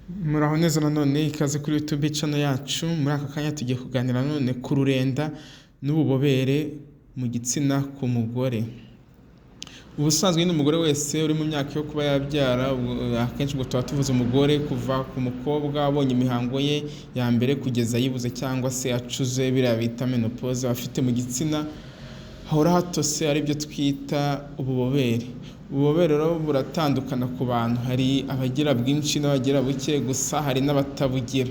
Muraho neza nanone, ikaze kuri YouTube channel yacu. Muri aka kanya tugiye kuganira nanone ku rurenda n'ububobere mu gitsina ku mugore. Ubusanzwe ni umugore wese uri mu myaka yo kuba yabyara, akenshi ubwo tuba tuvuze umugore kuva ku mukobwa abonye imihango ye ya mbere kugeza ayibuze cyangwa se acuze, biriya bita menopause, aba afite mu gitsina hahora hatose, aribyo twita ububobere. Ububobere rero buratandukana ku bantu, hari abagira bwinshi n'abagira buke, gusa hari n'abatabugira.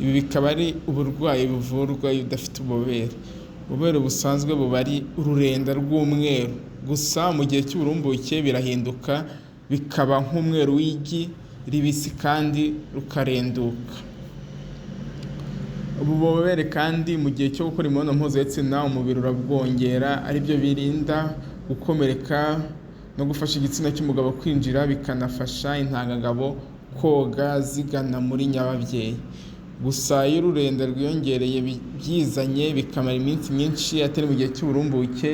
Ibi bikaba ari uburwayi buvurwa iyo udafite ububobere. Ububobere busanzwe buba ari ururenda rw'umweru, gusa mu gihe cy'uburumbuke birahinduka bikaba nk'umweru w'igi ribisi kandi rukarenduka. Ubu bubobere kandi mu gihe cyo gukora imibonano mpuzabitsina umubiri urabwongera, aribyo birinda gukomereka no gufasha igitsina cy'umugabo kwinjira, bikanafasha intangangabo koga zigana muri nyababyeyi. Gusa iyo ururenda rwiyongereye byizanye bikamara iminsi myinshi atari mu gihe cy'uburumbuke,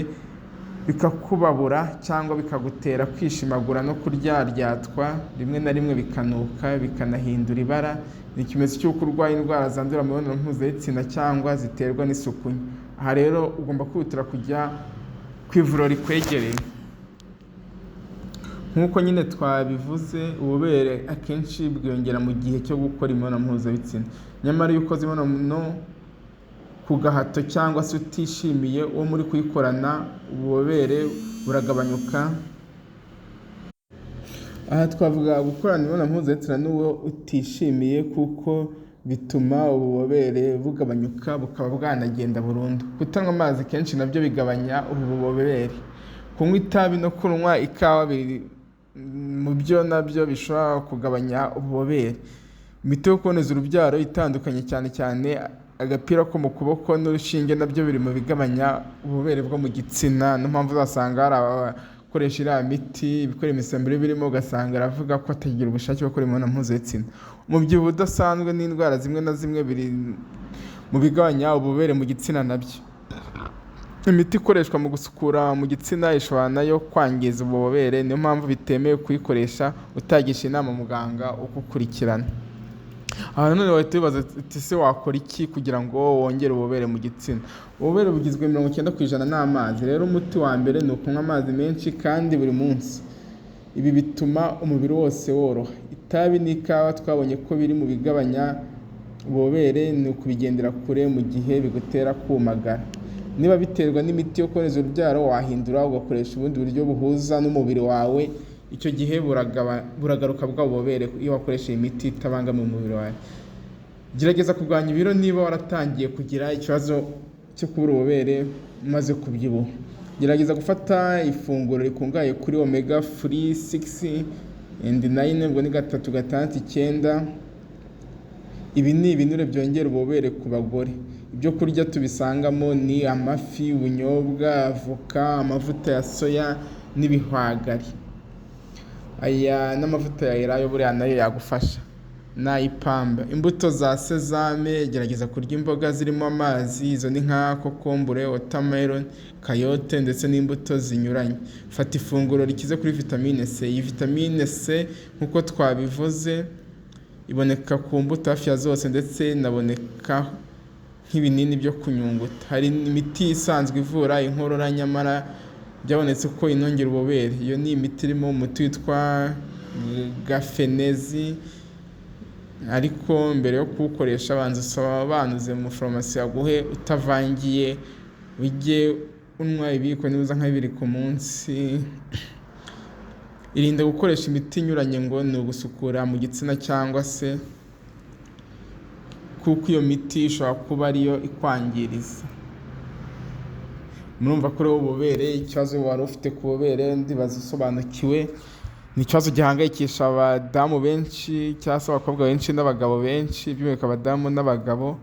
bikakubabura cyangwa bikagutera kwishimagura no kuryaryatwa, rimwe na rimwe bikanuka, bikanahindura ibara, ni ikimenyetso cy'uko urwaye indwara zandurira mu mibonano mpuzabitsina cyangwa ziterwa n'isuku nke. Aha rero ugomba kwihutira kujya ku ivuriro rikwegereye. Nk'uko nyine twabivuze, ububobere akenshi bwiyongera mu gihe cyo gukora imibonano mpuzabitsina. Nyamara iyo ukoze imibonano ku gahato cyangwa se utishimiye uwo muri kuyikorana, ububobere buragabanyuka. Aha twavuga gukorana imibonano mpuzabitsina n'uwo utishimiye, kuko bituma ububobere bugabanyuka bukaba bwanagenda burundu. Kutanywa amazi kenshi nabyo bigabanya ubu bubobere. Kunywa itabi no kunywa ikawa biri mu byo nabyo bishobora kugabanya ububobere. Imiti yo kuboneza urubyaro itandukanye, cyane cyane agapira ko mu kuboko n'urushinge, nabyo biri mu bigabanya ububobere bwo mu gitsina. Niyo mpamvu uzasanga hari abakoresha iriya miti ibikora imisemburo birimo, ugasanga aravuga ko atagira ubushake bwo gukora imibonano mpuzabitsina. Umubyibuho udasanzwe n'indwara zimwe na zimwe biri mu bigabanya ububobere mu gitsina nabyo. Imiti ikoreshwa mu gusukura mu gitsina ishobora nayo kwangiza ububobere, niyo mpamvu bitemewe kuyikoresha utagisha inama muganga ugukurikirana. Aha nanone wahita wibaza uti ese wakora iki kugira ngo wongere ububobere mu gitsina? Ububobere bugizwe 90% n'amazi, rero umuti wa mbere ni ukunywa amazi menshi kandi buri munsi. Ibi bituma umubiri wose woroha. Itabi n'ikawa twabonye ko biri mu bigabanya ububobere, ni ukubigendera kure mu gihe bigutera kumagara. Niba biterwa n'imiti yo kuboneza urubyaro, wahindura ugakoresha ubundi buryo buhuza n'umubiri wawe, icyo gihe buragaruka bwa bubobere iyo wakoresheje imiti itabangamiye umubiri wawe. Gerageza kurwanya ibiro niba waratangiye kugira ikibazo cyo kubura ububobere umaze kubyibuha. Gerageza gufata ifunguro rikungahaye kuri omega 3, 6 and 9, ubwo ni 3, 6, 9. Ibi ni ibinure byongera ububobere ku bagore. Ibyo kurya tubisangamo ni amafi, ubunyobwa, avoka, amavuta ya soya n'ibihwagari. Aya n'amavuta ya elayo buriya nayo yagufasha, n'ay'ipamba. Imbuto za sezame, gerageza kurya imboga zirimo amazi, izo ni nka kokombure, watermelon, kayote ndetse n'imbuto zinyuranye. Fata ifunguro rikize kuri vitamine C. Iyi vitamine C nk'uko twabivuze iboneka ku mbuto hafi ya zose, ndetse inaboneka nk'ibinini byo kunyunguta. Hari imiti isanzwe ivura inkorora, nyamara byabonetse ko inongera ububobere. Iyo ni imiti irimo umuti witwa gafenezi, ariko mbere yo kuwukoresha banza usobanuze mu farumasi yaguhe utavangiye, ujye unywa ibiyiko nibuza nka bibiri ku munsi. Irinde gukoresha imiti inyuranye ngo ni ugusukura mu gitsina cyangwa se, kuko iyo miti ishobora kuba ariyo ikwangiriza. Murumva ko rero ububobere, ikibazo wari ufite ku bubobere ndibaza usobanukiwe, ni ikibazo gihangayikisha abadamu benshi cyangwa se abakobwa benshi n'abagabo benshi, by'umwihariko abadamu n'abagabo,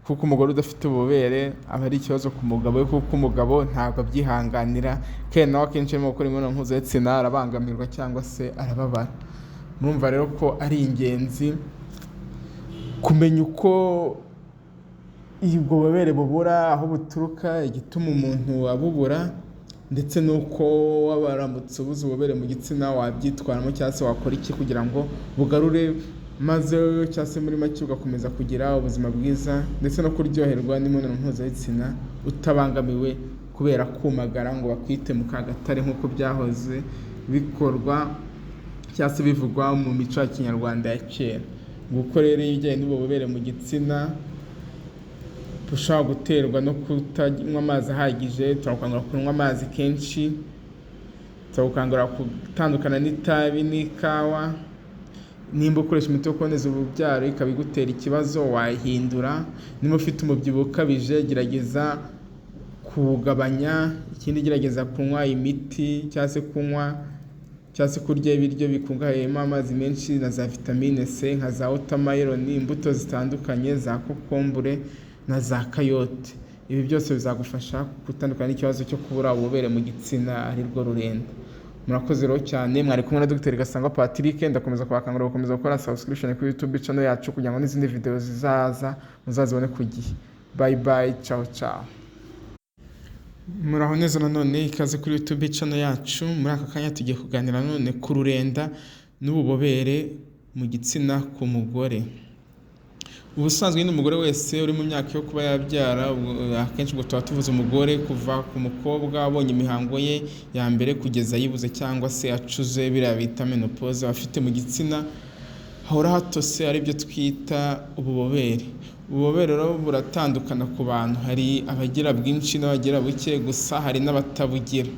kuko umugore udafite ububobere aba ari ikibazo ku mugabo we, kuko umugabo ntabwo abyihanganira, kandi nawe akenshi arimo gukora imibonano mpuzabitsina arabangamirwa cyangwa se arababara. Murumva rero ko ari ingenzi kumenya uko ubwo bubobere bubura, aho buturuka, igituma umuntu abubura, ndetse n'uko wabaramutse ubuze ububobere mu gitsina wabyitwaramo cyangwa se wakora iki kugira ngo bugarure. Maze cyangwa se muri make ugakomeza kugira ubuzima bwiza ndetse no kuryoherwa n'imibonano mpuzabitsina utabangamiwe kubera kumagara ngo bakwite mukagatare nk'uko byahoze bikorwa cyangwa se bivugwa mu mico ya kinyarwanda ya kera. Nguko rero ibijyanye n'ububobere mu gitsina bushobora guterwa no kutanywa amazi ahagije. Turakangurira kunywa amazi kenshi, turagukangurira gutandukana n'itabi n'ikawa. Nimba ukoresha imiti yo kuboneza urubyaro ikaba igutera ikibazo, wayihindura. Niba ufite umubyibuho ukabije, gerageza kuwugabanya. Ikindi, gerageza kunywa imiti cyangwa se kunywa cyangwa se kurya ibiryo bikungahayemo amazi menshi na za vitamine C nka za watermelon, imbuto zitandukanye za kokombure na za kayote. Ibi byose bizagufasha gutandukana n'ikibazo cyo kubura ububobere mu gitsina, ari rwo rurenda. Murakoze rero cyane, mwari kumwe na Dr Gasangwa Patrick. Ndakomeza kubakangurira gukomeza gukora subscription kuri YouTube channel yacu kugira ngo n'izindi video zizaza muzazibone ku gihe. Bye bye, ciao ciao. Muraho neza nanone, ikaze kuri YouTube channel yacu. Muri aka kanya tugiye kuganira nanone ku rurenda n'ububobere mu gitsina ku mugore. Ubusanzwe n'umugore wese uri mu myaka yo kuba yabyara, akenshi ubwo tuba tuvuze umugore kuva ku mukobwa abonye imihango ye ya mbere kugeza ayibuze cyangwa se acuze, biriya bita menopause, aba afite mu gitsina hahora hatose, aribyo twita ububobere. Ububobere rero buratandukana ku bantu, hari abagira bwinshi n'abagira buke, gusa hari n'abatabugira.